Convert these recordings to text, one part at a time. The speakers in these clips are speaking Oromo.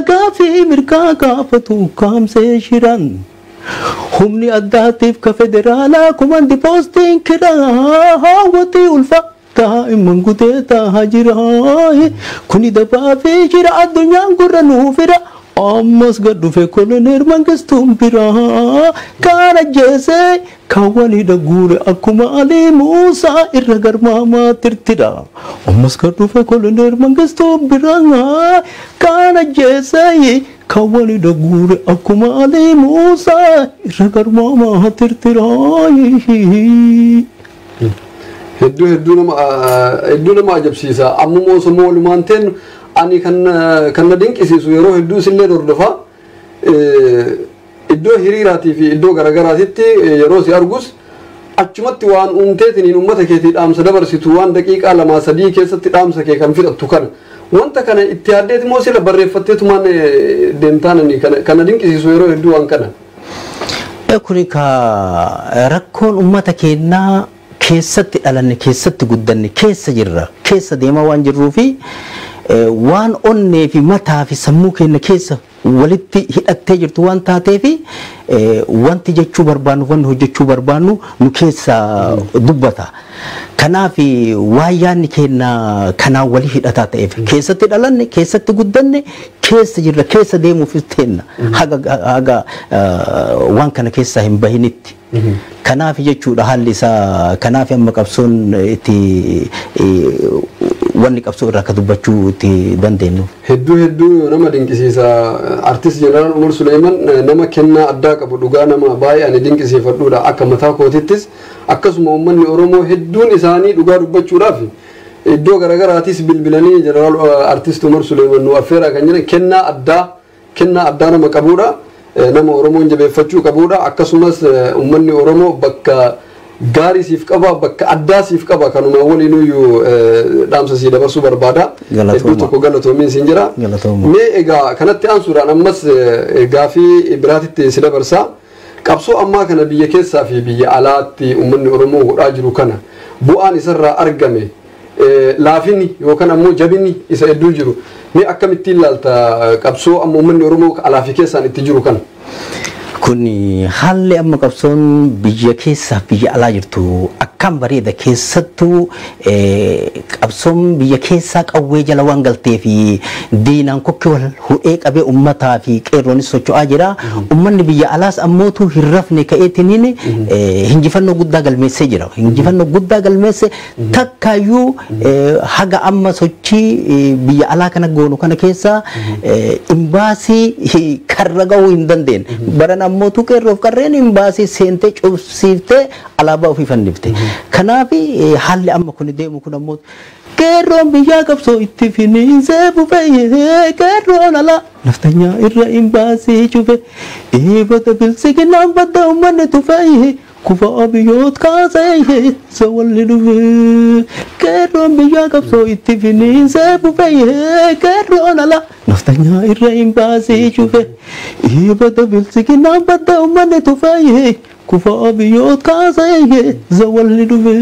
Gaafii mirgaa gaafatu kaamsee shiran. Humni addaatiif ka federaalaa kumandi poostiin kiraa haawwatii ulfa daa'imman gutee taa'aa jira. Kuni dabaa fi jira addunyaan gurra nuufira. Ammas gad dhufe koloneel Mangistuun biraa kaan ajjeese kan walii guure akkuma Alii Muusaa irra garmaamaa tirtira. Ammas gad dhufe koloneel Mangistuun biraa kaan ajjeese kan walii guure akkuma Alii Muusaa irra garmaamaa tirtira. Hedduu hedduu nama ajabsiisa. Ammuma osoo walumaan teennu ani kan na dinqisiisu yeroo hedduu isillee hordofaa iddoo hiriiraatii fi iddoo garagaraatitti yeroo si argus achumatti waan uumteetiniin uummata keetii dhaamsa dabarsitu, waan daqiiqaa 2 3 keessatti dhaamsa kee kan fixattu kana, wanta kana itti yaaddeeti moo sila barreeffatteetumaan deemtaanani kana dinqisiisu yeroo hedduu waan kana? Kuni ka rakkoon uummata keenyaa keessatti dhalanne, keessatti guddanne, keessa jirra, keessa deemaa waan jirruu fi waan onnee fi mataa fi sammuu keenya keessa walitti hidhattee jirtu waan taateef, wanti jechuu barbaannu, wanti hojjechuu barbaannu nu keessa dubbata. Kanaaf waan yaadni keenya kanaan walii hidhataa ta'eef, keessatti dhalanne, keessatti guddanne, keessa jirra, keessa deemuufis teenna haga waan kana keessaa hin bahinitti. Kanaaf jechuudha haalli isaa, kanaaf amma qabsoon itti wanni qabsoo irraa akka dubbachuu itti dandeenyu. Hedduu hedduu nama dinqisiisa. Artist Jeneraal Umar Suleeman nama kennaa addaa qabu, dhugaa nama baay'ee ani dinqisiifadhuudha akka mataa kootittis, akkasuma uummanni Oromoo hedduun isaanii dhugaa dubbachuudhaaf iddoo garaagaraatis bilbilanii Jeneraal Artist Umar Suleeman nu affeeraa kan jiran, kennaa addaa nama qabuudha. Nama Oromoon jabeeffachuu qabuudha. Akkasumas uummanni Oromoo bakka gaarii siif qaba, bakka addaa siif qaba. Kanuma waliinuyyuu dhaamsa sii dabarsuu barbaada. Hedduu tokko galatoomiin siin jira. Mee egaa kanatti aansuudhaan ammas gaafii biraatitti si dabarsa. Qabsoo ammaa kana biyya keessaa fi biyya alaatti uummanni Oromoo godhaa jiru kana, bu'aan isarraa argame, laafinni yookaan ammoo jabinni isa hedduu jiru, mee akkamittiin ilaalta qabsoo amma uummanni Oromoo alaa fi keessaan itti jiru kana? Kun haalli amma qabsoon biyya keessaa biyya alaa jirtu akkam bareeda. Keessattuu qabsoon biyya keessaa qawwee jala waan galtee fi diinaan kokkee wal hudhee qabee uummataa fi qeerroonis socho'aa jira. Uummanni biyya alaas ammootu hin rafne, ka'eetiniin hinjifannoo guddaa galmeessee jira. Hinjifannoo guddaa galmeesse takkaayyuu haga amma sochii biyya alaa kana goonu kana keessa imbaasii karra gahuu hin dandeenye. Baran ammootu qeerroof qarreen imbaasii seentee cubsiiftee alaabaa ofii fannifte. Kanaaf haalli amma kun deemu kun ammoo qeerroon biyyaa qabsoo itti finiinsee bufee, qeerroon alaa naftanyaa irra imbaasii cufe, eebata bilsiginaan badda uummanni tufee, kufa abiyyoot kaasee sawalli dhufe. Qeerroon biyyaa qabsoo itti finiinsee bufee, qeerroon alaa naftanyaa irra imbaasii cufe, eebata bilsiginaan badda uummanni tufee, kufa abiyyoot kaasee zawalli dhufe.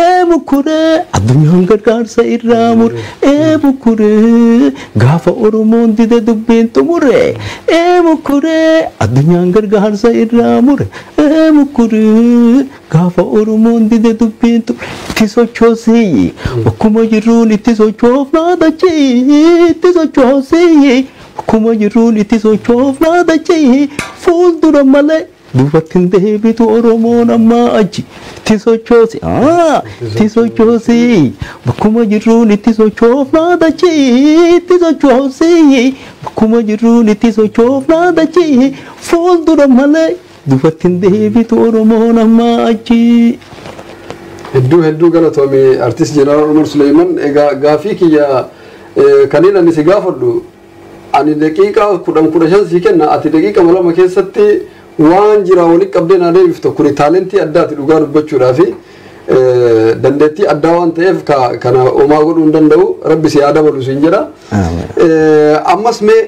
Ee mukkuree, addunyaan gargaarsa irraa mure. Ee mukkuree, gaafa Oromoon dide dubbiin xumure. Ee mukkuree, addunyaan gargaarsa irraa mure. Ee mukkuree, gaafa Oromoon dide dubbiin xumure. Itti sochoosii, bakkuma jirruun itti sochoofnaa dachee. Itti sochoosii, bakkuma jirruun itti sochoofnaa dachee. Fuuldura malee duubatti hin deebitu Oromoon ammaa achi. Itti sochoosi, itti sochoosi, bakkuma jirruun itti sochoofnaa dachee. Itti sochoosi, bakkuma jirruun itti sochoofnaa dachee. Fuuldura malee duubatti hin deebitu Oromoon ammaa achi. Hedduu hedduu galatoome, Artist Jeneraal Umar Suleeman. Egaa gaafii kiyya kanneen ani si gaafadhu, ani daqiiqaa 10 15 sii kenna, ati daqiiqa 2 keessatti waan jira walitti qabdee naa deebiftu. Kuni taalentii addaati dhugaa dubbachuudhaafi, dandeettii addaa waan ta'eef kana homaa godhuu hin danda'u. Rabbi si haa dabalu siin jedha. Ammas mee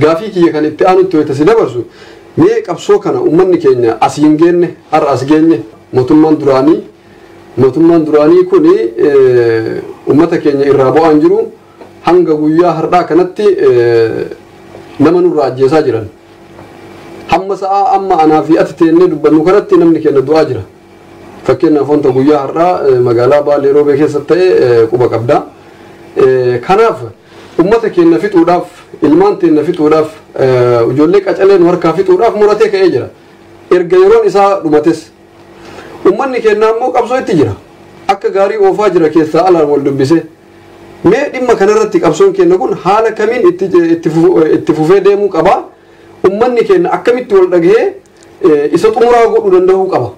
gaafii kiyya kan itti aanutti wayita si dabarsu, mee qabsoo kana uummanni keenya asiin geenne, har'a as geenye, mootummaan duraanii kuni uummata keenya irraa bu'aan jiru. Hanga guyyaa har'aa kanatti nama nurraa ajjeesaa jiran. Hamma sa'aa amma anaa fi ati teennee dubbannu kanatti namni keenya du'aa jira. Fakkeenyaaf wanta guyyaa har'aa magaalaa Baalee Roobee keessatti ta'e quba qabda. Kanaaf ummata keenya fixuudhaaf, ilmaan keenya fixuudhaaf, ijoollee qacalee nu harkaa fixuudhaaf muratee ka'ee jira. Erga yeroon isaa dhumates ummanni keenya ammoo qabsoo itti jira. Akka gaarii oofaa jira keessaa alaan wal dubbisee. Mee dhimma kanarratti qabsoon keenya kun haala kamiin itti fufee deemuu qaba? Ummanni keenya akkamitti wal dhagahee isa xumuraa godhuu danda'uu qaba?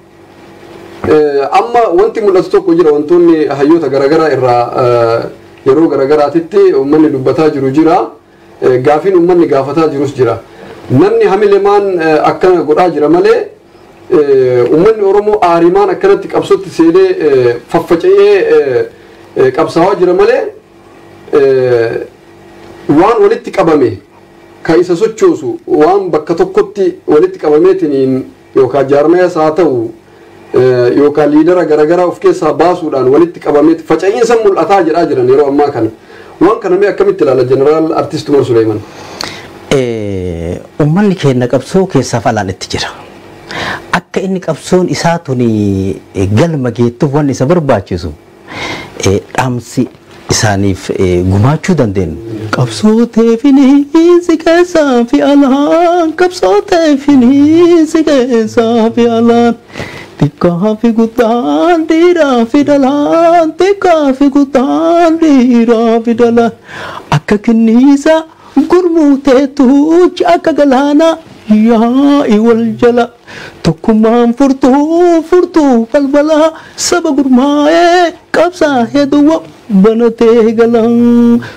Amma wanti mul'atu tokko jira, wantoonni hayyoota garaagaraa irraa yeroo garaagaraatitti uummanni dubbataa jiru jira. Gaafiin uummanni gaafataa jirus jira. Namni hamilemaan akkana godhaa jira malee uummanni Oromoo aarimaan akkanatti qabsootti seenee faffaca'ee qabsaawaa jira malee waan walitti qabame ka isa sochoosu waan bakka tokkotti walitti qabameetiin yookaan jaarmayaas haa ta'u yookaan liidara garaagaraa of keessaa baasuudhaan walitti qabameeti faca'iinsa mul'ataa jedhaa jiran yeroo ammaa kana. Waan kana mee akkamitti ilaala Jeneraal Artiist Umar Suleeman? Uummanni keenya qabsoo keessaaf alaan itti jira. Akka inni qabsoon isaa tuni galma geettuuf waan isa barbaachisu dhaamsi isaaniif gumaachuu dandeenyu. Qabsoo teefiniinsi keessaa fi alaan, qabsoo teefiniinsi keessaa fi alaan. Xiqqaa fi guddaan dhiiraa fi dhalaan, xiqqaa fi guddaan dhiiraa fi dhalaan. Akka kinniisa gurmuu teetuuchi akka galaanaa yaa'i wal jala. Tokkummaan furtuu furtuu balbalaa saba gurmaa'ee qabsaa'ee duwwa banatee gala.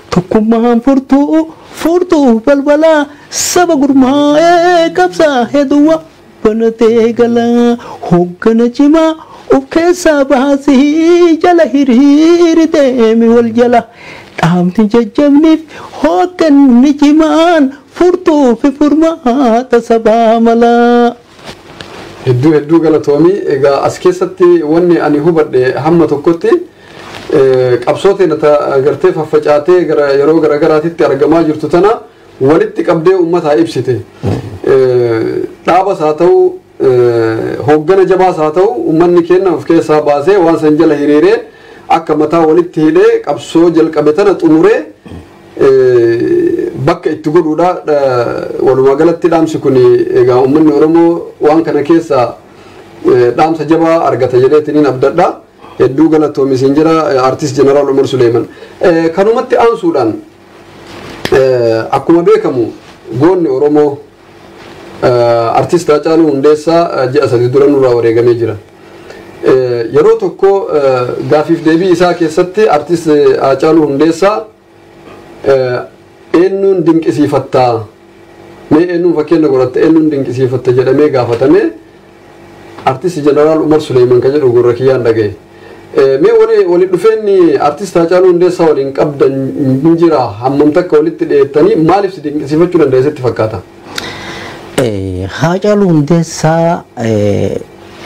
Tokkummaan furtuu furtuu balbalaa saba gurmaa'ee qabsaa'ee duwwa banatee gala. Hoggana cimaa of keessaa baasii jala hiriiri deemi wal jala. Dhaamni jajjabniif hoogganni cimaan furtuu fi furmaata sabaa mala. Hedduu hedduu galatoomii. Egaa as keessatti wanni ani hubadhe hamma tokkotti qabsoo teenya gartee faffacaatee gara yeroo garaagaraatitti argamaa jirtu tana walitti qabdee uummataa ibsite. Dhaabas haa ta'u hooggana jabaas haa ta'u uummanni keenya of keessaa baasee waan san jala hiriiree akka mataa walitti hidhee qabsoo jalqabe tana xumuree bakka itti godhuudha. Walumaa galatti dhaamsi kun egaa uummanni Oromoo waan kana keessaa dhaamsa jabaa argata jedheetiniin abdadha. Hedduu galatoomi siin jira Artiist Jeneraal Umar Suleeman. Kanumatti aansuudhaan akkuma beekamu goonni Oromoo Artiist Haacaaluu Hundeessaa ji'a 3 dura nurraa wareegamee jira. Yeroo tokko gaafiif deebii isaa keessatti Artiist Haacaaluu Hundeessaa eenyuun dinqisiifattaa, mee eenyuun fakkeenya godhatte, eenyuun dinqisiifatta jedhamee gaafatame Artiist Jeneraal Umar Suleeman kan jedhu gurra kiyyaan dhagaye. Mee wali dhufeenyi Artiist Haacaaluu Hundeessaa waliin qabdan hin jira, hammam takka walitti dhiyeettanii maaliif si dinqisiifachuu dandeesse sitti fakkaata? Haacaaluu Hundeessaa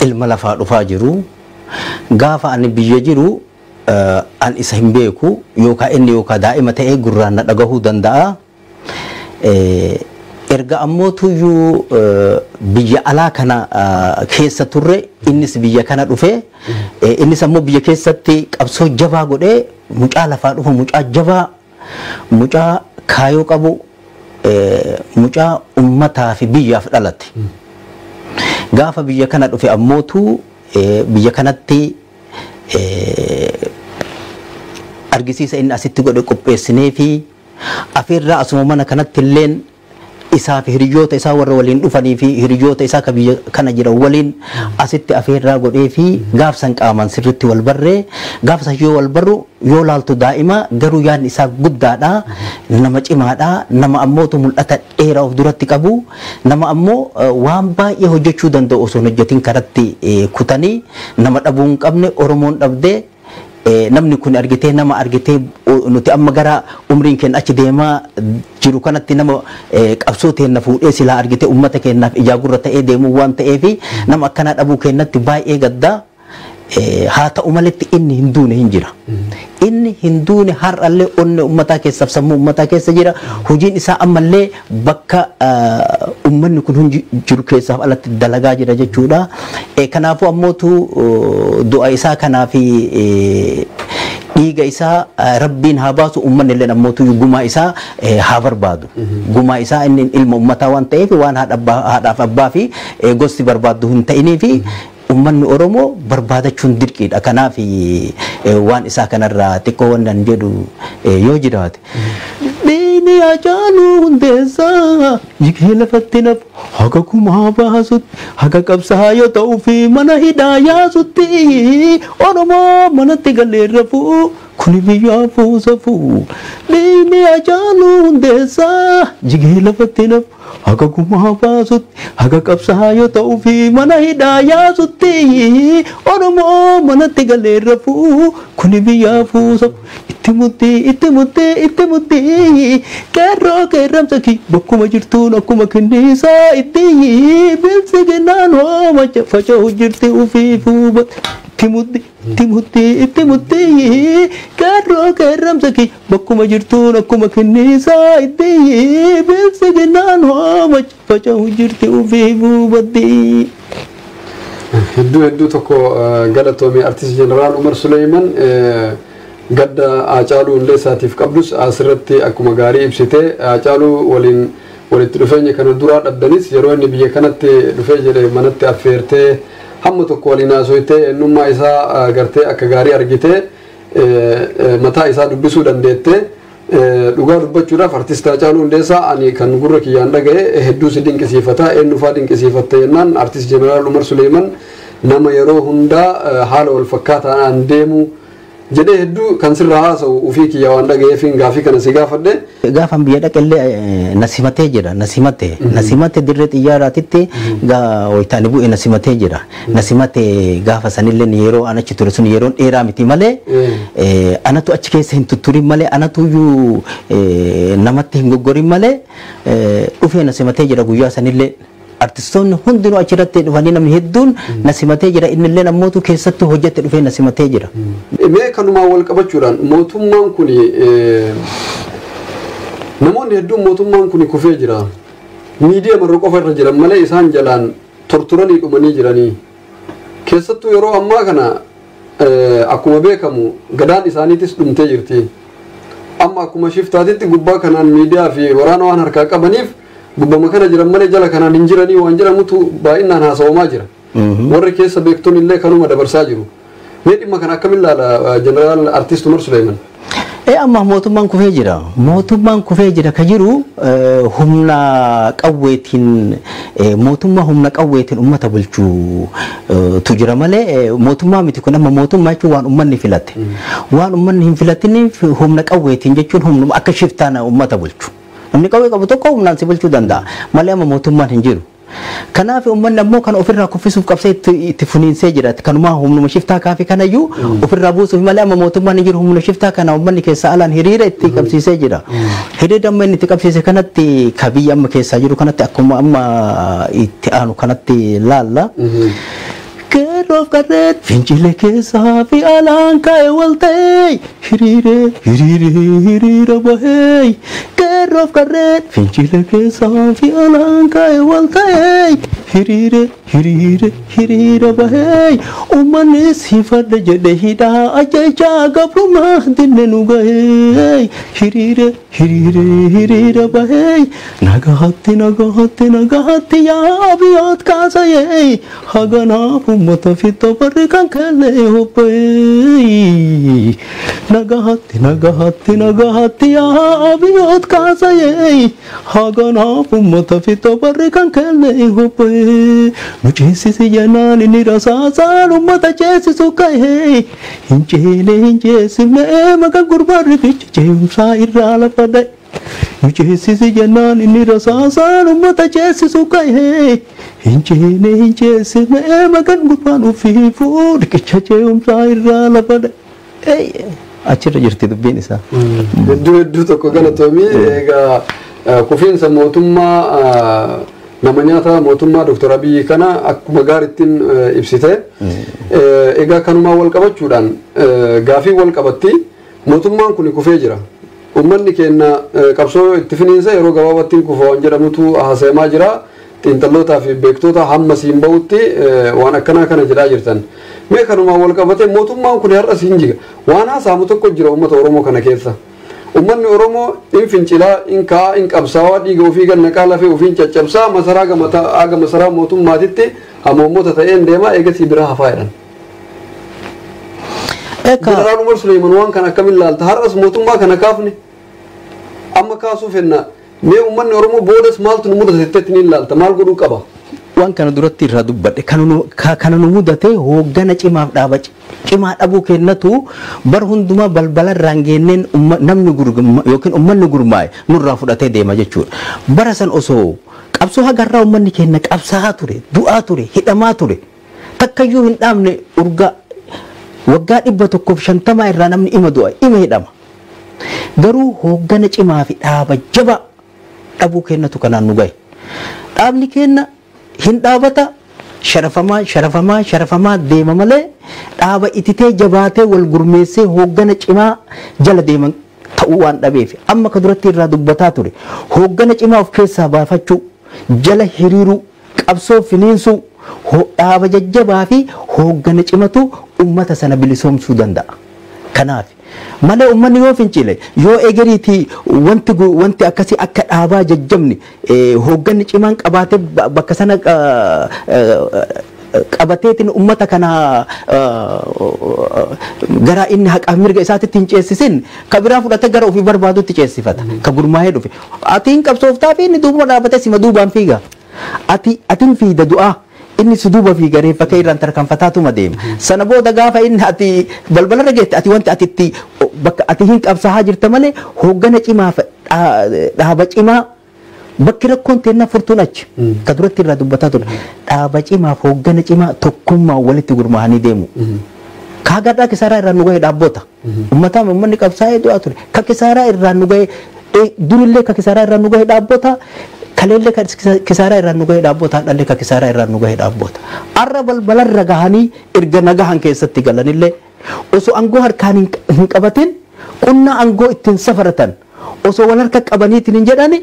ilma lafaa dhufaa jiru. Gaafa ani biyya jiru an isa hin beeku yookaan inni yookaan daa'ima ta'ee gurraan na dhagahuu danda'a. Erga ammoo tuyyuu biyya alaa kana keessa turre innis biyya kana dhufe, innis ammoo biyya keessatti qabsoo jabaa godhee mucaa lafaa dhufu, mucaa jabaa, mucaa kaayoo qabu, mucaa ummataa fi biyyaaf dhalate. Gaafa biyya kana dhufe ammootu biyya kanatti argisiisa inni asitti godhe qopheessinee fi afeerraa asuma mana kanatti illeen isaa fi hiriyoota isaa warra waliin dhufanii fi hiriyoota isaa ka biyya kana jiran waliin asitti afeerraa godhee fi gaafsan qaamaan sirriitti wal barree. Gaafsan yoo wal barru yoo laaltu daa'ima garuu yaadni isaa guddaadha, nama cimaadha, nama ammootu mul'ata dheeraa of duratti qabu, nama ammoo waan baay'ee hojjechuu danda'u osoo hin hojjetin karatti kutanii nama dhabuu hin qabne Oromoon dhabdee. Namni kun argitee nama argitee nuti amma gara umriin keenya achi deemaa jiru kanatti nama qabsoo teenna fuudhee silaa argitee uummata keenyaaf ijaa gurra ta'ee deemuu waan ta'eef nama akkanaa dhabuu keenyatti baay'ee gaddaa. Haa ta'u maletti inni hin duune hin jira. Inni Inni hin duune, har'allee onnee uummataa keessa, sammuu uummataa keessa jira. Hojiin isaa ammallee bakka uummanni kun hundi jiru keessaaf alatti dalagaa jira jechuudha. Kanaafuu ammootu du'a isaa kanaa fi dhiiga isaa rabbiin haa baasu, uummanni illee ammootu gumaa isaa haa barbaadu. Gumaa isaa, inni ilma uummataa waan ta'eef, waan haadhaaf abbaa fi gosti barbaaddu hin ta'inii fi uummanni Oromoo barbaadachuun dirqiidha. Kanaaf waan isaa kanarraa xiqqoo wannan jedhu yoo jiraate. Dhiigni Haacaaluu Hundeessaa jigee lafatti nafu haga kumaa baasutti, haga qabsaa yoo ta'uu fi mana hidhaa yaasutti, Oromoo manatti galee rafuu kuni biyyaa fuusafuu. Dhiigni Haacaaluu Hundeessaa jigee lafatti nafu haga kumaa baasutti, haga qabsaa yoo ta'uu fi mana hidhaa yaasutti, Oromoo manatti galee rafuu kuni biyyaa fuusafu. Itti muddii, itti muddii, itti muddii, qeerroo qeerramsa ki bakkuma jirtuun akkuma kinniisaa itti biltsiginnaan hooma faca'u jirti ufii fuuba. Itti muddii, itti muddii, itti muddii, qeerroo qeerramsa ki bakkuma jirtuun akkuma kinniisaa itti biltsiginnaan hooma faca'u jirti ufii fuubatti. Hedduu hedduu tokko galatoomee, Artiist Jeneraal Umar Suleyman. Gadda Haacaaluu Hundeessaatiif qabdus asirratti akkuma gaarii ibsitee, Haacaaluu waliin walitti dhufeenya kana duraa dhabdanis, yeroo inni biyya kanatti dhufee jedhe manatti affeertee hamma tokko waliin haasoytee, eenyummaa isaa gartee akka gaarii argitee, mataa isaa dubbisuu dandeettee. Dhugaa dubbachuudhaaf, Artist Haacaaluu Hundeessaa ani kan gurra kiyyaan dhaga'e hedduu si dinqisiifata. Eenyufaa dinqisiifatte jennaan, Artist Jeneraal Umar Suleeman nama yeroo hundaa haala wal fakkaataadhaan deemu jedhee hedduu kan sirraa haasa'u ufii kiyya waan dhaga'eefin gaafii kana si gaafadhe. Gaafan biyya dhaqellee na simatee jira, na simate, na simate dirree xiyyaaraatitti wayitaani bu'e na simatee jira. Na simate gaafa sanillee yeroo an achi ture sun yeroon dheeraa miti malee, anatu achi keessa hin tutturin malee, anatu iyyuu namatti hin goggorin malee, dhufee na simatee jira guyyaa sanillee. Artistoonni hundinuu achirratti dhufanii, namni hedduun na simatee jira, innillee nammootu keessattuu hojjette dhufee na simatee jira. Mee kanumaan wal qabachuudhaan, mootummaan kun, namoonni hedduun mootummaan kun kufee jira. Miidiyaa marra qofa irra jiran malee isaan jalaan torturanii dhumanii jiranii. Keessattuu yeroo ammaa kana akkuma beekamu gadaan isaaniitis dhumtee jirti. Amma akkuma shiftaatitti gubbaa kanaan miidiyaa fi waraana waan harkaa qabaniif gubbama kana jiran malee jala kanaan hin jiranii waan jedhamutu baay'inaan haasawamaa jira. Warri keessa beektoon illee kanuma dabarsaa jiru. Mee dhimma kana akkamiin ilaala Jeneraal Artiist Umar Suleeman? Amma mootummaan kufee jira. Mootummaan kufee jira ka jiru humna qawweetiin, mootummaa humna qawweetiin uummata bulchuutu jira malee mootummaa miti kun. Amma mootummaa jechuun waan uummanni filate. Waan uummanni hin filatiniif humna qawweetiin jechuun humnuma akka shiftaan uummata bulchu. Namni qawwee qabu tokko humnaan si bulchuu danda'a malee amma mootummaan hin jiru. Kanaaf uummanni ammoo kan ofirraa kuffisuuf qabsee itti funiinsee jira. Kanumaa humnuma shiftaa kaafii kanayyuu ofirraa buusuuf malee amma mootummaan hin jiru. Humna shiftaa kana uummanni keessa alaan hiriira itti qabsiisee jira. Hiriira amma inni itti qabsiise kanatti, ka biyya amma keessaa jiru kanatti, akkuma amma itti aanu kanatti laalla. Qeerroof qarreen fincile keessaa fi alaan ka'e wal ta'e hiriire hiriire hiriira bahee. Qeerroof qarreen fincile keessaa fi alaan ka'e wal ta'e hiriire hiriire hiriira bahee. Uummanni sifadha jedhe hidhaa ajajaa gabrummaa dinne nu gahee hiriire hiriire hiriira bahee. Nagaatti nagaatti nagaatti yaa abiyaat kaasayee haganaaf uummata fixa barri kan kellee hobbee. Nagaatti nagaatti nagaatti yaa abiyoot kaasayee haganaaf uummata fixa barri kan kellee hobbee. Nu ceesisi jennaan inni rasaasaan uummata ceesisu ka'ee hin ceene, hin ceesifne maqaan gurbaan riqicha ce'umsaa irraa lafa dha'e. Nu ceesisi jennaan inni rasaasaan uummata ceesisu ka'ee hin ceene, hin ceesifne maqaan gurbaan ufiifuu riqicha ce'umsaa irraa lafa dha'e. Achirra jirti dubbiin isaa. Hedduu hedduu tokko galatoomii. Egaa kufiinsa mootummaa nama nyaata mootummaa Dr. Abiyyi kana akkuma gaarittiin ibsite. Egaa kanumaan wal qabachuudhaan gaafii wal qabatti. Mootummaan kun kufee jira. Uummanni keenya qabsoo itti finiinsa yeroo gabaabaatti kufa waan jedhamutu haasayamaa jira. Xiinxallootaa fi beektoota hamma siin bahutti waan akkanaa kana jedhaa jirtan. Mee kanumaan wal qabatee mootummaan kun har'a siin jiga. Waan haasa'amu tokko jira uummata Oromoo kana keessa. Uummanni Oromoo in fincilaa, in ka'aa, in qabsaawaa, dhiiga ofii gannaqaa, lafee ofiin caccabsaa, masaraa haga masaraa mootummaatitti hamoommota ta'een deemaa eegasii biraa hafaa jedhan. Jeneraal Umar Suleeman waan kana akkamiin laalta? Har'as mootummaa kana kaafne amma kaasuu fenna. Mee uummanni Oromoo boodas maaltu nu mudate jettee ni ilaalta? Maal godhuu qaba? Waan kana duratti irraa dubbadhe kana nu mudate hooggana cimaaf dhaaba cimaa dhabuu kennatu bar hundumaa balbala irraan geenneen namni yookiin uummanni gurmaa'e nurraa fudhatee deema jechuudha. Bara san osoo qabsoo hagarraa uummanni keenya qabsaa'aa ture, du'aa ture, hidhamaa ture, takkayyuu hin dhaabne urgaa waggaa 150 irraa namni ima du'a, ima hidhama. Garuu hooggana cimaa fi dhaaba jabaa dhabuu kennatu kanaan nu gahe. Dhaabni keenya hin dhaabata sharafamaa sharafamaa sharafamaa deema malee dhaaba ititee jabaatee wal gurmeessee hooggana cimaa jala deeman ta'uu waan dhabeef amma ka duratti irraa dubbataa ture hooggana cimaa of keessaa baafachuu jala hiriiruu qabsoo finiinsuu dhaaba jajjabaa fi hooggana cimatu ummata sana bilisoomsuu danda'a. Kanaaf malee uummanni yoo fincile yoo egeriitii wanti akkasii akka dhaabaa jajjabni hoogganni cimaan qabaatee bakka sana qabateetiin uummata kana gara inni haqaaf mirga isaatitti hin ceessisin ka biraa fudhatee gara ofii barbaadutti ceessifata ka gurmaa'ee dhufe. Ati hin qabsooftaa fi inni duubuma dhaabatee sima duubaan fiiga. Atiin fiida du'aa. Inni si duuba fiiga reeffa kee irraan tarkaanfataatuma deema. Sana booda gaafa inni ati balbalarra geette ati wanti ati itti bakka ati hin qabsaa'aa jirta malee hooggana cimaa dhaaba cimaa bakki rakkoon teennaa furtuun achi. Ka duratti irraa dubbataa ture. Dhaaba cimaa hooggana cimaa tokkummaa walitti gurmaa'anii deemu. Ka gadhaa kisaaraa irraan nu gahe dhaabbota. Uummataa uummanni qabsaa'ee du'aa ture. Ka kisaaraa irraan nu gahe durillee ka kisaaraa irraan nu gahe dhaabbota. Kaleellee ka kisaaraa irraan nu gahe dhaabbota, hadhallee ka kisaaraa irraan nu gahe dhaabbota. Arra balbalarra gahanii erga nagahan keessatti galanillee osoo aangoo harkaan hin qabatin qunna aangoo ittiin safaratan osoo wal harka qabaniitiin hin jedhani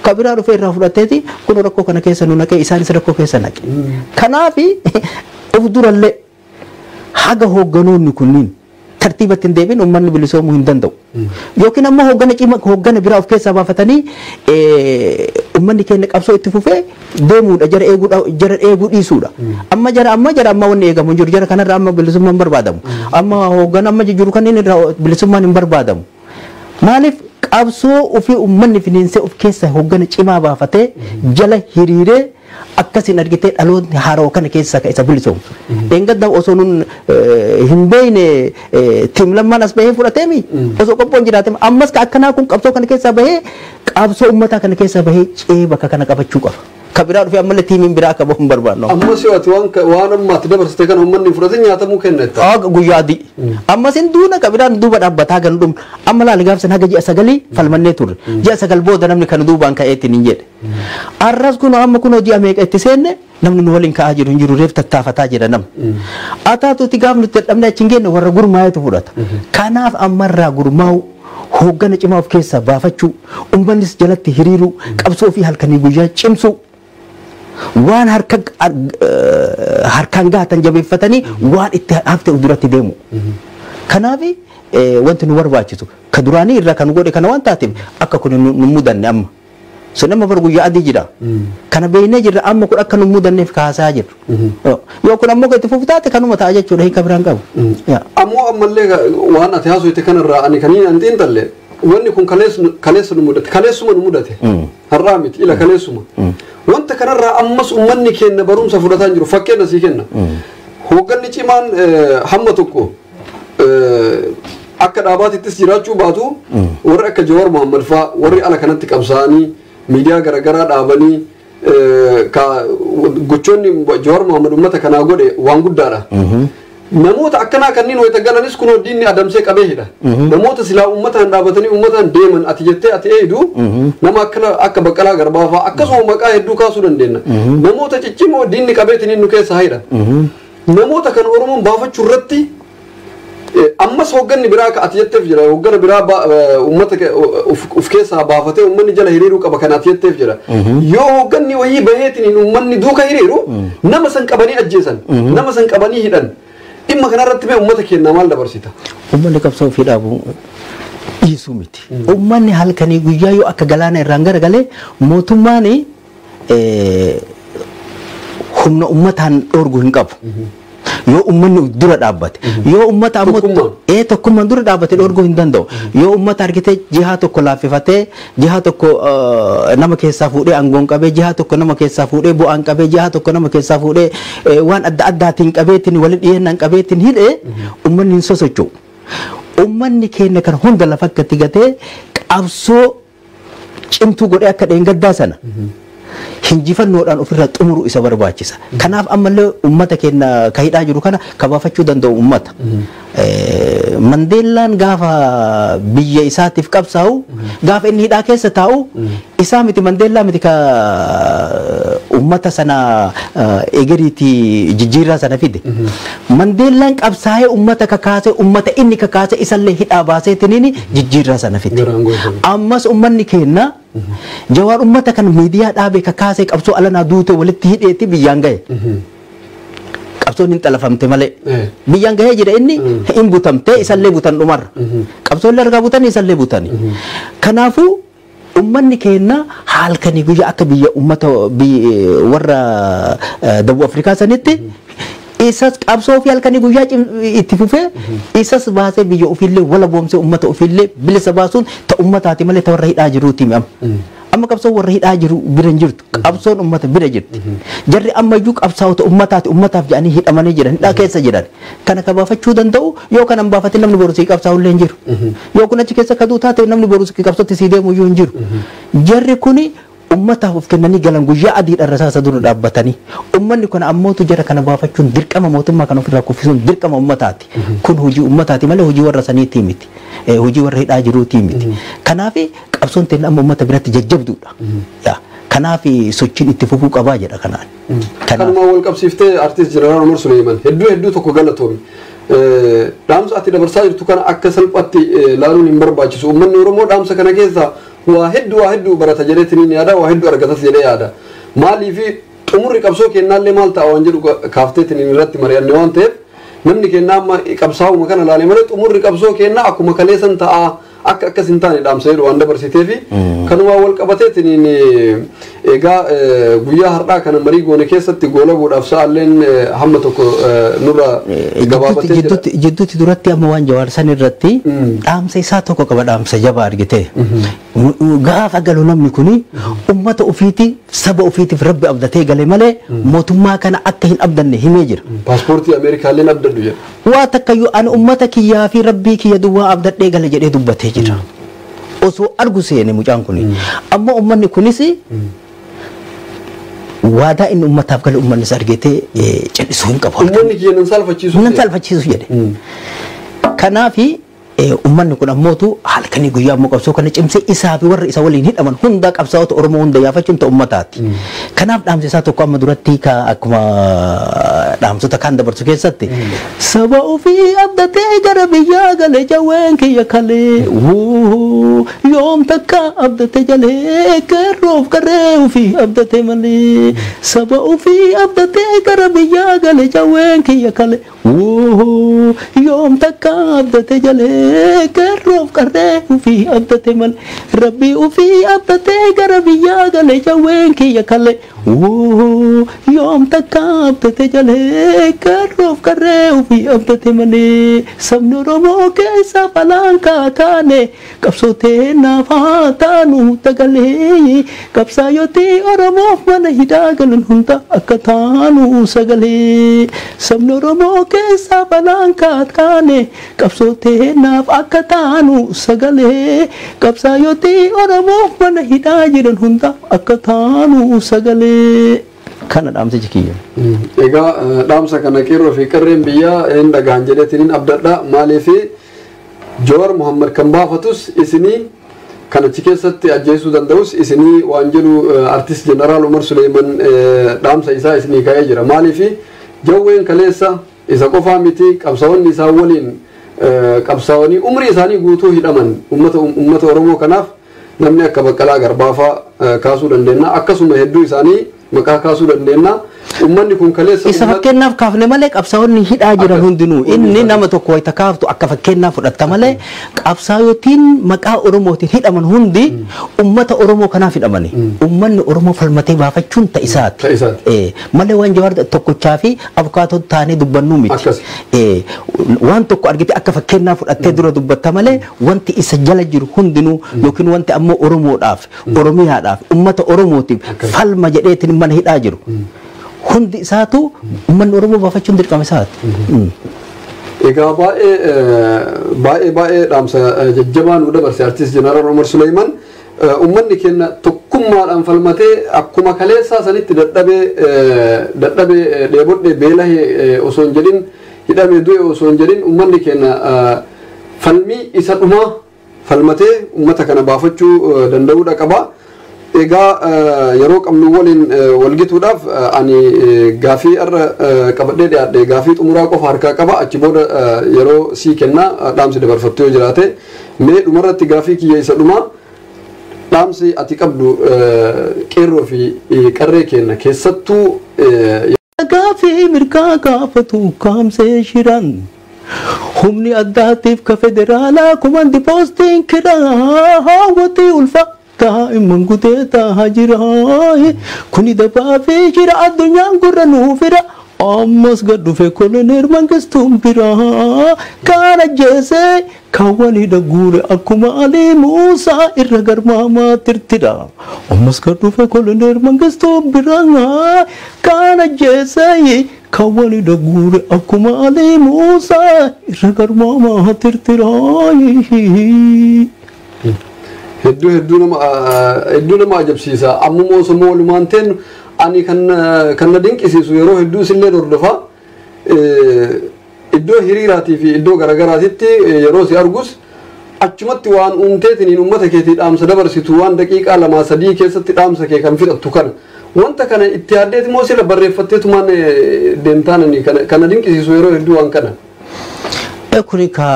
ka biraa dhufee irraa fudhateeti kun rakkoo kana keessa nu naqee isaanis rakkoo keessa naqe. Kanaafi of durallee haga hoogganoonni kunniin tartiibatti hin deebiin uummanni bilisoomuu hin danda'u. Yookiin ammoo hooggana cimaa hooggana biraa of keessaa baafatanii uummanni keenya qabsoo itti fufee deemuudha jara eeguu dhiisuudha. Amma jara amma wanni eegamu hin jiru jara kanarraa amma bilisummaan barbaadamu. Amma hooggana amma jiru kanneen irraa bilisummaan hin barbaadamu. Maaliif qabsoo ofii uummanni finiinsee of keessaa hooggana cimaa baafatee jala hiriiree akkasiin argitee dhaloonni haaroo kana keessaa isa bilisoomsu. Dheengadda osoo nun hin beekne tiim lammaan as bahee fudhateemi osoo qophoon jiraatee ammas ka akkanaa kun qabsoo kana keessaa bahee qabsoo uummataa kana keessaa bahee cee bakka kana qabachuu qaba. Ka biraa dhufee ammallee tiimiin biraa akka bahu hin barbaannu. Ammas yoo ati waan amma ati dabarsite kana uummanni fudhate nyaatamuu kenna jetta. Guyyaa adii. Ammas hin duuna ka biraan duuba dhaabbataa kan dhumnu. Amma laali gaafsan haga ji'a 9 falmannee turre. Ji'a 9 booda namni kana duubaan ka'eetiin hin jedhe. Arras kun amma kun ji'a meeqa itti seenne namni nu waliin ka'aa jiru hin jiru reef tattaafataa jira namni. Ataatuuti gaaf nuti dadhabne achi hin geenne warra gurmaa'etu fudhata. Kanaaf ammarraa gurmaa'u hooggana cimaa of keessaa baafachuu uummannis jalatti hiriiruu qabsoo fi halkanii guyyaa cimsuu waan harkaan gaatan jabeeffatanii waan itti hafte duratti deemu. Kanaaf wanti nu barbaachisu ka duraanii irraa kan godhe kana waan taateef akka kun nu mudanne amma. Sun amma bar guyyaa adii jira. Kana beeknee jirra amma kun akka nu mudanneef kaasaa jirru. Yoo kun ammoo itti fufu taate kanuma ta'a jechuudha hiika biraan qabu. Ammoo ammallee waan ati haasofte kanarraa ani kaniin an xiinxalle wanni kun kaleessa nu mudate kaleessuma nu mudate har'aa miti ila kaleessuma. Wanta kanarraa ammas uummanni keenya barumsa fudhataa jiru fakkeenya sii kenna. Hoogganni cimaan hamma tokko akka dhaabaatittis jiraachuu baatu warri akka Jawaar Mohammad fa'aa warri ala kanatti qabsaa'anii miidiyaa garaagaraa dhaabanii gochoonni Jawaar Mohammad uummata kanaa godhe waan guddaadha. Namoota akkanaa kanneen wayita galanis kunoo diinni adamsee qabee hidha. Namoota silaa uummataan dhaabatanii uummataan deeman ati jettee ati eeydu nama akka Baqqalaa Garbaa fa'aa akkasuma maqaa hedduu kaasuu dandeenya. Namoota ciccimoo diinni qabeetiin nu keessa hidha. Namoota kan Oromoon baafachuu irratti Ammas hoogganni biraa ka ati jetteef jira. Hooggana biraa uummata of keessaa baafatee uummanni jala hiriiruu qaba kan ati jetteef jira. Yoo hoogganni wayii baheetiin uummanni duuka hiriiru nama san qabanii ajjeesan, nama san qabanii hidhan. Dhimma kanarratti mee uummata keenyaa maal dabarsita? Uummanni qabsoo ofii dhaabu dhiisuu miti. Uummanni halkanii guyyaa yoo akka galaana irraan garagalee mootummaan humna uummataan dhoorgu hin qabu. Yoo uummanni dura dhaabbate, yoo uummata ammoo tokkummaan dura dhaabbate dhoorguu hin danda'u. Yoo uummata argite jihaa tokko laaffifatee, jihaa tokko nama keessaa fuudhee aangoon qabee, jihaa tokko nama keessaa fuudhee bu'aan qabee, jihaa tokko nama keessaa fuudhee waan adda addaatiin qabeetiin waliin dhiyeenyaan qabeetiin hidhee uummanni hin sosocho'u. Uummanni keenya kan hunda lafa akkatti gatee qabsoo cimtuu godhee akka dheengaddaa sana hinjifannoodhaan ofirraa xumuruu isa barbaachisa. Kanaaf ammallee uummata keenya ka hidhaa jiru kana kabaafachuu danda'u uummata. Mandeellaan gaafa biyya isaatiif qabsaa'u, gaafa inni hidhaa keessa taa'u, isaa miti Mandeellaa miti ka uummata sana egeriitii jijjiirraa sana fide. Mandeellaan qabsaa'ee uummata kakaasee, uummata inni kakaasee isallee hidhaa baaseetiniin jijjiirraa sana fide. Ammas uummanni keenya Jawaar uummata kan miidiyaa dhaabee kakaasee qabsoo alanaa duute walitti hidheetti biyyaan gahe. Qabsoon hin xalafamte malee. Biyyaan gahee jira inni hin butamte isallee butan dhumarra. Qabsoollee argaa butanii isallee butani. Kanaafuu uummanni keenya halkanii guyyaa akka biyya uummata warra Dabuu Afrikaa sanitti isas qabsoo fi halkanii guyyaa itti fufee isas baasee biyya ofiillee wala boomsee uummata ofiillee bilisa baasuun ta uummataati malee ta warra hidhaa jiruuti amma. Amma qabsoon warra hidhaa jiru bira hin jirtu. Qabsoon uummata bira jirti. Jarri ammayyuu qabsaa'ota uummataati uummataaf jedhanii hidhamanii jiran hidhaa keessa jiran. Kana kabaafachuu danda'u yoo kana hin baafatin namni boru sii qabsaa'ullee hin jiru. Yoo kun achi keessa kaduu taate namni boru sii qabsootti sii deemu iyyuu hin jiru. Jarri kuni uummataaf of kennanii galan guyyaa adiidhaan rasaasa dura dhaabbatanii. Uummanni kun ammootu jara kana baafachuun dirqama mootummaa kan ofirraa kuffisuun dirqama uummataati. Kun hojii uummataati malee hojii warra saniitii miti. Hojii warra hidhaa jiruutii miti. Kanaaf qabsoon teenya amma uummata biratti jajjabduudha. Kanaaf sochiin itti fufuu qabaa jedha kanaan. Kanuma wal qabsiiftee artiist Jeneraal Umar Suleeman hedduu hedduu tokko galatoomi. Dhaamsa ati dabarsaa jirtu kana akka salphaatti laaluun hin barbaachisu. Uummanni Oromoo dhaamsa kana keessaa waa hedduu barata jedheetiin yaada, waa hedduu argatas jedhee yaada. Maaliif xumurri qabsoo kennaallee maal ta'a waan jedhu kaafteetiin irratti mari'anne waan ta'eef namni kennaa amma qabsaa'uma kana laalee malee xumurri qabsoo kennaa akkuma kaleessan ta'a akka akkas hin taane dhaamsa jedhu waan dabarsiteefi kanumaa wal qabateetiin egaa guyyaa har'aa kana marii goone keessatti goolabuudhaaf sa'aalleen hamma tokko nurra gabaabatee jira. Jidduutti duratti amma waan Jawaar san irratti dhaamsa isaa tokko qaba, dhaamsa jabaa argite. Gaafa galu namni kuni uummata ofiiti saba ofiitiif rabbi abdatee gale malee mootummaa kana akka hin abdanne himee jira. Paaspoortii Ameerikaalleen abdadhu jedha. Waa takkayyuu ani uummata kiyyaa fi rabbii kiyya duwwaa abdadhee gale jedhee dubbatee jira. Osoo argu seene mucaan kuni. Amma uummanni kunis waadaa inni uummataaf gale uummannis argatee callisuu hin qabu. Uummanni kiyya nan saalfachiisu. Nan saalfachiisu jedhe. Kanaafi uummanni kun ammootu halkanii guyyaa ammoo qabsoo kana cimsee isaa fi warra isa waliin hidhaman hunda qabsaa'ota Oromoo hunda yaafachuun ta'u uummataati. Kanaaf dhaamsi isaa tokko amma duratti akkuma dhaamsota kaan dabarsu keessatti saba ofii abdatee gara biyyaa galee jawween kiyya kalee yoom takka abdatee jalee qeerroof qarree ofii abdatee malee saba ofii abdatee gara biyyaa galee jawween kiyya kalee yoom takka abdatee jalee qeerroof qarree ofii abdatee malee rabbii ofii abdatee gara biyyaa galee jawween kiyya kalee yoom takka abdatee jalee qeerroof qarree ofii abdatee malee sabni Oromoo keessa falaan kaakaane qabsootee naaf haa taanu tagalee qabsaayotii Oromoof mana hidhaa galan hunda akka taanu sagalee sabni Oromoo keessa falaan kaakaane qabsootee naaf akka taanu sagalee qabsaayotii Oromoof mana hidhaa jiran hunda akka taanu sagalee. Kana dhaamsa kiyya. Egaa dhaamsa kana qeerroo fi qarreen biyyaa hin dhagahan jedheetiin abdadha. Maaliif Jawaar Mohammad kan baafatus isinii kan achi keessatti ajjeesuu danda'us isinii waan jedhu artiist Jeneraal Umar Suleeman dhaamsa isaa isinii ka'ee jira. Maaliif jawween kaleessa isa qofaa miti qabsaa'onni isaa waliin Qabsaa'anii umrii isaanii guutuu hidhaman uummata Oromoo kanaaf namni akka Baqqalaa Garbaafaa kaasuu dandeenya. Akkasuma hedduu isaanii maqaa kaasuu dandeenya. Uummanni kun kaleessa isa fakkeenyaaf kaafne malee qabsaa'onni hidhaa jiran hundinuu inni nama tokko wayita kaaftu akka fakkeenyaaf fudhatta malee qabsaa'otiin maqaa Oromootiin hidhaman hundi uummata Oromoo kanaaf hidhamani. Uummanni Oromoo falmatee baafachuun ta'isaati. Malee waan Jawaar tokkochaa fi abukaatoo taanee dubbannuu miti. Waan tokko argite akka fakkeenyaaf fudhattee dura dubbatta malee wanti isa jala jiru hundinuu yookiin wanti ammoo Oromoodhaaf, Oromiyaadhaaf, uummata Oromootiif falma jedheetiin mana hidhaa jiru. Hundi isaatu uummanni Oromoo baafachuun dirqama isaati. Egaa baay'ee dhaamsa jajjabaa nu dabarse Artiist Jeneraal Umar Suleyman. Uummanni keenya tokkummaadhaan falmatee akkuma kaleessaa sanitti dadhabee dheebodhee beelahee osoo hin jedhin hidhamee du'e osoo hin jedhin uummanni keenya falmii isa dhumaa falmatee uummata kana baafachuu danda'uudha qaba. Egaa yeroo qabnu waliin walgituudhaaf ani gaafii irra qabadhee dhiyaadhe gaafii xumuraa qofa harkaa qaba. Achi booda yeroo sii kennaa dhaamsi dabarfattu yoo jiraate mee dhumarratti gaafii kiyya isa dhumaa dhaamsi ati qabdu qeerroo fi qarree kenna keessattuu gaafii mirgaa gaafatu kaamsee shiran humni addaatiif ka federaalaa kumandi poostiin kiraa haawwatii ulfa daa'imman gutee taa'aa jira. Kuni dabaa fi jira addunyaan gurra nuufira. Ammas gad dhufe koloneel Mangistuun biraa. Kaan ajjeesee kaawwanidha guure akkuma Alii Muusaa irra garmaamaa tirtira. Ammas gad dhufe koloneel Mangistuun biraa. Kaan ajjeesee kaawwanidha guure akkuma Alii Muusaa irra garmaamaa tirtira. Hedduu nama ajabsiisa. Ammuma osoo walumaan teennu ani kan na dinqisiisu yeroo hedduu isillee hordofa. Iddoo hiriiraatii fi iddoo garagaraatitti yeroo si argus achumatti waan uumteetiniin uummata keetii dhaamsa dabarsitu waan daqiiqaa 2-3 keessatti dhaamsa kee kan fixattu kana. Wanta kana itti yaaddeeti moo sila barreeffatteetumaan deemtaanani kana dinqisiisu yeroo hedduu waan kana. Kuni ka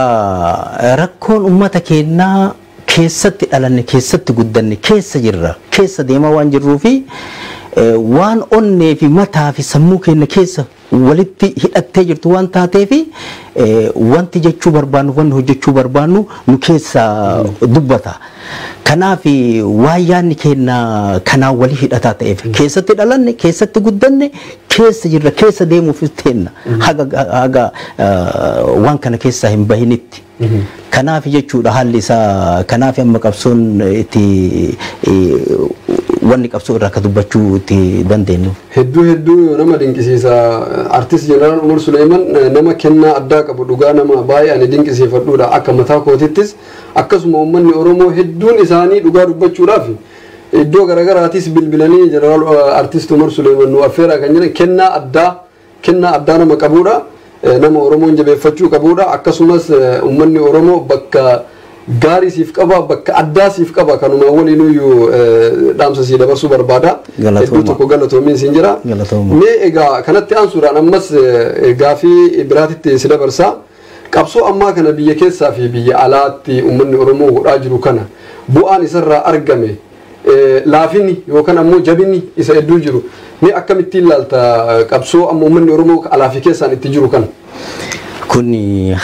rakkoon uummata keenyaa keessatti dhalanne keessatti guddanne keessa jirra keessa deemaa waan jirruu fi waan onnee fi mataa fi sammuu keenya keessa walitti hidhattee jirtu waan taatee fi wanti jechuu barbaannu wanti hojjechuu barbaannu nu keessa dubbata. Kanaaf waan yaadni keenya kanaan walii hidhataa ta'eef keessatti dhalanne keessatti guddanne keessa jirra keessa deemuuf teenna haga waan kana keessaa hin bahinitti. Kanaaf jechuudha haalli isaa kanaaf amma qabsoon itti wanni qabsoo irraa akka dubbachuu itti dandeenyu. Hedduu nama dinqisiisa. Artiist Jeneraal Umar Suleyman nama kennaa addaa qabu dhugaa nama baay'ee ani dinqisiifadhuudha akka mataa kootittis akkasuma uummanni Oromoo hedduun isaanii dhugaa dubbachuudhaaf iddoo garaagaraatis bilbilanii Jeneraal Artiist Umar Suleyman nu affeeraa kan jiran kennaa addaa nama qabuudha. Nama Oromoon jabeeffachuu qabuudha. Akkasumas uummanni Oromoo bakka gaarii siif qaba bakka addaa siif qaba kanuma waliinuyyuu dhaamsa sii dabarsuu barbaada. Hedduu tokko galatoomiin siin jira. Mee egaa kanatti aansuudhaan ammas gaafii biraatitti si dabarsa. Qabsoo ammaa kana biyya keessaa fi biyya alaatti uummanni Oromoo godhaa jiru kana bu'aan isarraa argame laafinni yookaan ammoo jabinni isa hedduu jiru mee akkamittiin ilaalta qabsoo amma uummanni Oromoo alaa fi keessaan itti jiru kana? Kun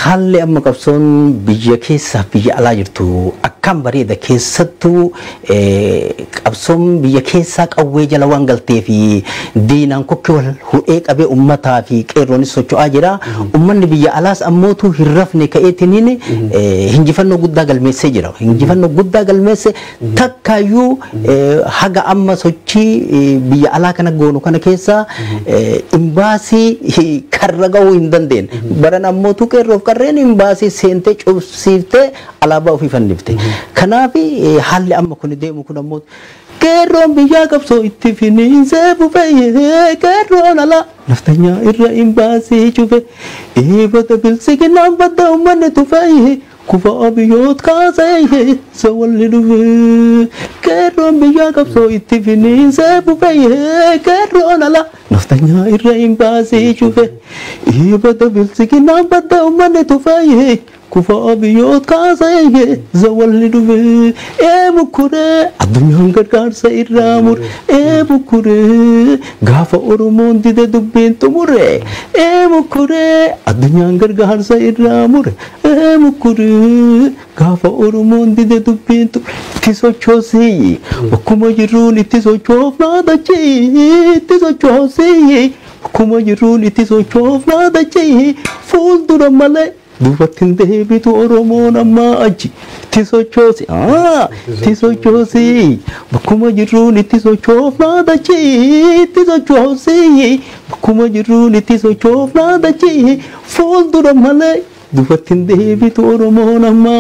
haalli amma qabsoon biyya keessaa biyya alaa jirtu akkam bareeda keessattuu qabsoon biyya keessaa qawwee jala waan galtee fi diinaan kokkee wal hudhee qabee uummataa fi qeerroonis socho'aa jira. Uummanni biyya alaas ammootu hin rafne ka'eetiniin hinjifannoo guddaa galmeessee jira. Hinjifannoo guddaa galmeesse takkaayyuu haga amma sochii biyya alaa kana goonu kana keessa imbaasii karra gahuu hin dandeenye. Baran ammootu qeerroof qarreen imbaasii seentee cubsiiftee alaabaa ofii fannifte. Kanaaf haalli amma kun deemu kun ammoo qeerroon biyyaa qabsoo itti finiinsee bufee qeerroon alaa naftanyaa irra imbaasii cufe eebata bilsiginaan badda uummanni tufee kufa abiyyoot kaasee sawalli dhufe qeerroon biyyaa qabsoo itti finiinsee bufee qeerroon alaa naftanyaa irra imbaasii cufe eebata bilsiginaan badda uummanni tufee Kufa biyyoot kaasee zawalli dhufe ee mukkuree addunyaan gargaarsa irraa mure ee mukkuree gaafa Oromoon dide dubbiin xumure ee mukkuree addunyaan gargaarsa irraa mure ee mukkuree gaafa Oromoon dide dubbiin xumure itti sochoosii bakkuma jirruun itti sochoofnaa dachee itti sochoosii bakkuma jirruun itti sochoofnaa dachee fuuldura malee. Duubatti hin deebitu Oromoon ammaa achi itti sochoosi itti sochoosi bakkuma jirruun itti sochoofnaa dachee itti sochoosi bakkuma jirruun itti sochoofnaa dachee fuuldura malee duubatti hin deebitu Oromoon ammaa.